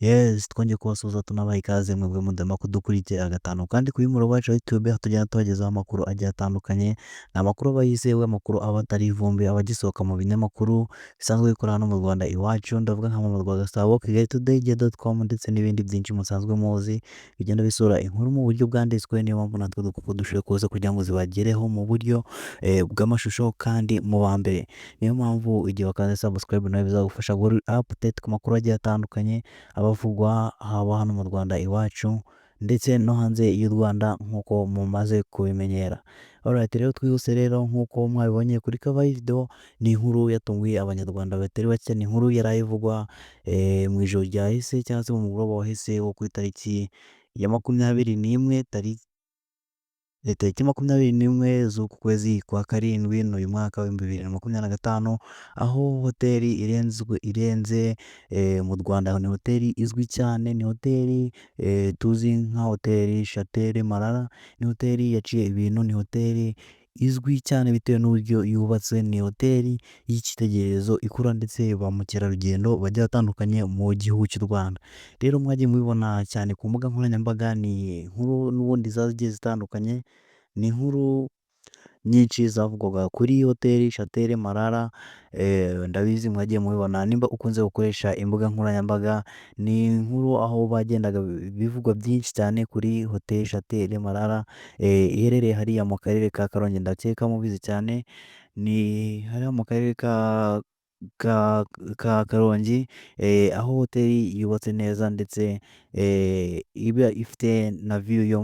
Yes, twongeye kubasuhuza, tunabaha ikaze mwebwe mudahwema kudukurikira gatanu kandi kuri murongo wacu wa YouTube, aho tugenda tubagezaho amakuru agiye atandukanye. Ni amakuru aba yizewe, amakuru aba atari ivumbi, aba agisohoka mu binyamakuru bisanzwe bikora hano mu Rwanda iwacu. Ndavuga nka Mama Rwagasabo, Kigali Today, igihe.com ndetse n'ibindi byinshi musanzwe muzi bigenda bisura inkuru mu buryo bwanditswe. Niyo mpamvu natwe dukora dushoboye kuza kugira ngo zibagereho mu buryo bw'amashusho kandi mu ba mbere. Niyo mpamvu igihe wakanze subscribe nawe bizagufasha guhora update ku makuru agiye atandukanye abavugwa haba hano mu Rwanda iwacu ndetse no hanze y'u Rwanda nk'uko mumaze kubimenyera. Alright, rero twihuse. Rero nk'uko mwabibonye kuri cover y'ivideo, ni inkuru yatunguye Abanyarwanda batari bake. Ni inkuru yari ivugwa mu ijoro ryahise cyangwa se mu mugoroba wahise wo ku itariki ya 21, tariki 21 z'uku kwezi kwa karindwi n'uyu mwaka w'2025, aho hoteli irenze mu Rwanda, ni hoteli izwi cyane, ni hoteli tuzi nka Hoteli Chateau Marara. Ni hoteli yaciye ibintu, ni hoteli izwi cyane bitewe n'uburyo yubatse, ni hoteli y'icyitegererezo ikura ndetse ba mukerarugendo bagiye batandukanye mu gihugu cy'u Rwanda. Rero mwagiye mubibona cyane ku mbuga nkoranyambaga, ni inkuru n'ubundi zagiye zitandukanye, ni inkuru nyinshi zavugwaga kuri Hoteli Chateau Marara. Ndabizi mwagiye mubibona nimba ukunze gukoresha imbuga nkoranyambaga. Ni inkuru aho bagendaga bivugwa byinshi cyane kuri Hoteli Chateau Marara iherereye hariya mu karere ka Karongi. Ndakeka mubizi cyane, ni hariya mu karere ka Karongi, aho hoteli yubatse neza ndetse iba ifite na view yo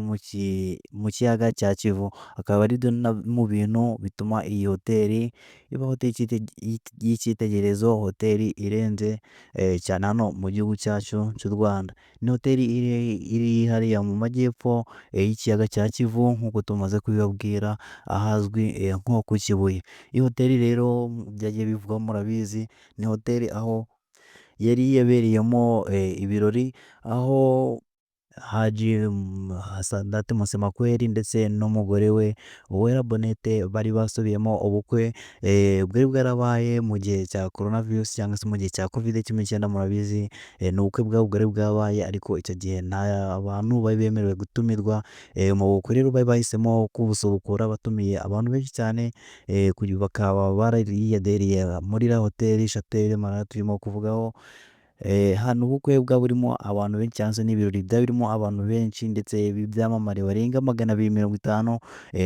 mu kiyaga cya Kivu, akaba ari mu bintu bituma iyi hoteli iba hoteli y'icyitegererezo, hoteli irenze cyane hano mu gihugu cyacu cy'u Rwanda. Ni hoteli iri hariya mu majyepfo y'ikiyaga cya Kivu nk'uko tumaze kubibabwira, ahazwi nko ku Kibuye. Iyi hoteli rero byagiye bivugwa, murabizi, ni hoteli aho yari yabereyemo ibirori, aho Haji Sadate Musemakweli ndetse n'umugore we Uwera Bonete bari basubiyemo ubukwe bwari bwarabaye mu gihe cya corona virus cyangwa se mu gihe cya Covid-19. Murabizi, ni ubukwe bwabo bwari bwabaye, ariko icyo gihe nta bantu bari bemerewe gutumirwa mu bukwe. Rero bari bahisemo kubusubukura batumiye abantu benshi cyane, bakaba barariyadereye muri iriya Hoteli Chateau Marara turimo kuvugaho. Hano ubukwe bwaba burimo abantu benshi cyangwa se n'ibirori byaba birimo abantu benshi ndetse b'ibyamamare barenga 250,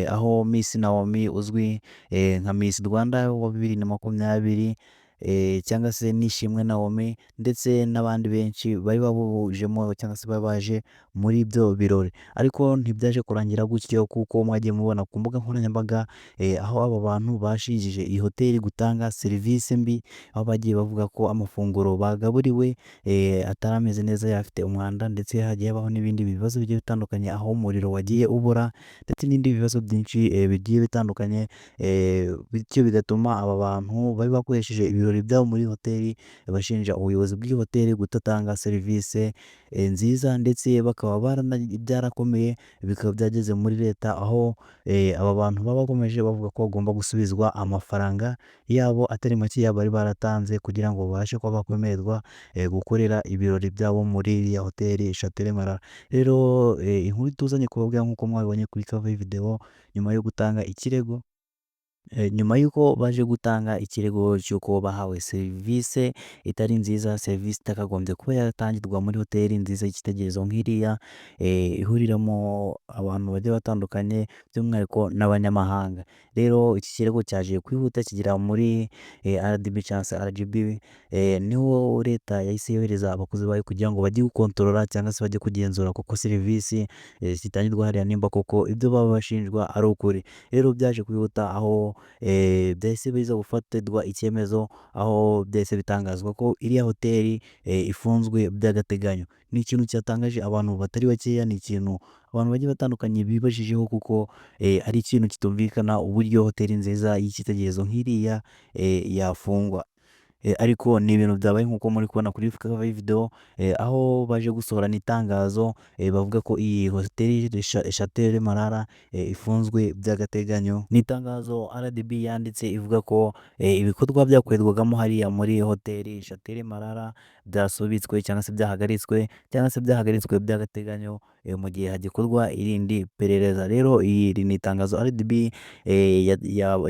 aho Miss Naomi uzwi nka Miss Rwanda wa 2020 cyangwa se Nishimwe Naomi ndetse n'abandi benshi bari babujemo cyangwa se bari baje muri ibyo birori. Ariko ntibyaje kurangira gutyo, kuko mwagiye mubona ku mbuga nkoranyambaga aho aba bantu bashinjije iyi hoteli gutanga serivisi mbi, aho bagiye bavuga ko amafunguro bagaburiwe atari ameze neza, afite umwanda, ndetse hagiye habaho n'ibindi bibazo bigiye bitandukanye, aho umuriro wagiye ubura ndetse n'ibindi bibazo byinshi bigiye bitandukanye, bityo bigatuma aba bantu bari bakoresheje ibirori byabo muri hoteli bashinja ubuyobozi bw'iyi hoteli kudatanga serivisi nziza, ndetse bakaba byarakomeye bikaba byageze muri leta, aho aba bantu baba bakomeje bavuga ko bagomba gusubizwa amafaranga yabo atari make bari baratanze kugira ngo babashe kuba bakwemererwa gukorera ibirori byabo muri iriya Hoteli Chateau Marara. Rero inkuru tuzanye kubabwira, nk'uko mwabibonye kuri cover y'ivideo, nyuma yo gutanga ikirego, nyuma y'uko baje gutanga ikirego cy'uko bahawe serivisi itari nziza, serivisi itakagombye kuba yatangirwa muri hoteli nziza y'icyitegererezo nk'iriya ihuriramo abantu bagiye batandukanye, by'umwihariko n'abanyamahanga. Rero iki kirego cyaje kwihuta kigera muri RDB cyangwa se RGB, niho leta yahise yohereza abakozi bayo kugira ngo bajye gukontorora cyangwa se bajye kugenzura koko serivisi zitangirwa hariya, nimba koko ibyo baba bashinjwa ari ukuri. Rero byaje kwihuta, aho byahise biza gufatirwa icyemezo, aho byahise bitangazwa ko iriya hoteli ifunzwe by'agateganyo. Ni ikintu cyatangaje abantu batari bakeya, ni ikintu abantu bagiye batandukanye bibajijeho, kuko ari ikintu kitumvikana uburyo hoteli nziza y'icyitegererezo nk'iriya yafungwa. Ariko ni ibintu byabaye nk'uko muri kubona kuri cover y'ivideo, aho baje gusohora n'itangazo bavuga ko iyi hoteli Chateau Marara ifunzwe by'agateganyo. Ni itangazo RDB yanditse ivuga ko ibikorwa byakorerwagamo hariya muri Hoteli Chateau Marara byasubitswe cyangwa se byahagaritswe cyangwa se byahagaritswe by'agateganyo mu gihe hagikorwa irindi perereza. Rero iri ni itangazo RDB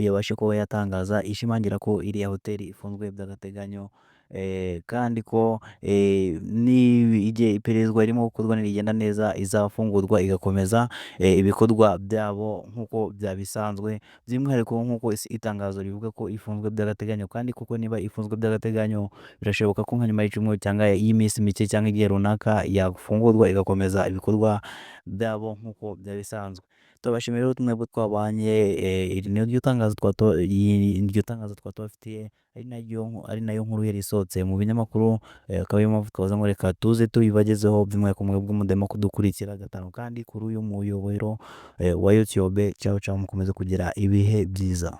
yabashe kuba yatangaza ishimangira ko iriya hoteli ifunzwe by'agateganyo, kandi ko igihe ipererezwa ririmo gukorwa nirigenda neza izafungurwa igakomeza ibikorwa byabo nk'uko byabisanzwe, by'umwihariko nk'uko itangazo rivuga ko ifunzwe by'agateganyo. Kandi kuko niba ifunzwe by'agateganyo, birashoboka ko nka nyuma y'icyumweru cyangwa y'iminsi mike cyangwa igihe runaka yafungurwa igakomeza ibikorwa byabo nk'uko byari bisanzwe. Turabashimiye rero mwebwe twabanye. Iri ni ryo tangazo twaba tubafitiye, ari nayo nkuru yari isohotse mu binyamakuru, akaba ariyo mpamvu twavuze ngo reka tuze tuyibagezeho, by'umwihariko mwebwe mudahwema kudukurikira gatanu kandi kuri uyu muyoboro wa YouTube. Ciao ciao, mukomeze kugira ibihe byiza.